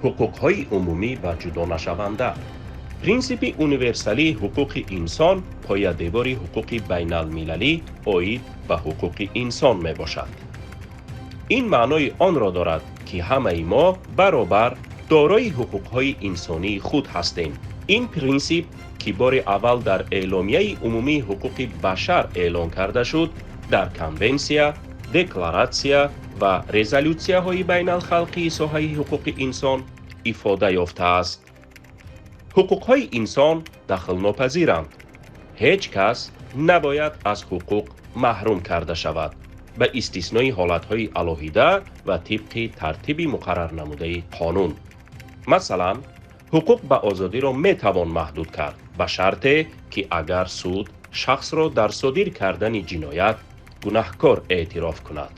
Ҳуқуқҳои умумӣ ва ҷудонашаванда. Принсипи универсалии ҳуқуқи инсон поядевори ҳуқуқи байналмилалӣ оид ба ҳуқуқи инсон мебошад. Ин маънои онро дорад, ки ҳамаи мо баробар дорои ҳуқуқҳои инсонии худ ҳастем. Ин принсип, ки бори аввал дар Эъломияи умумии ҳуқуқи башар эълон карда шуд, дар конвенсия, декларатсия ва резолютсияҳои байналхалқии соҳаи ҳуқуқи инсон ифода ёфтааст. Ҳуқуқҳои инсон дахлнопазиранд. Ҳеҷ кас набояд аз ҳуқуқ маҳрум карда шавад, ба истиснои ҳолатҳои алоҳида ва тибқи тартиби муқаррарнамудаи қонун. Масалан, ҳуқуқ ба озодиро метавон маҳдуд кард, ба шарте ки агар суд шахсро дар содир кардани ҷиноят гунаҳкор эътироф кунад.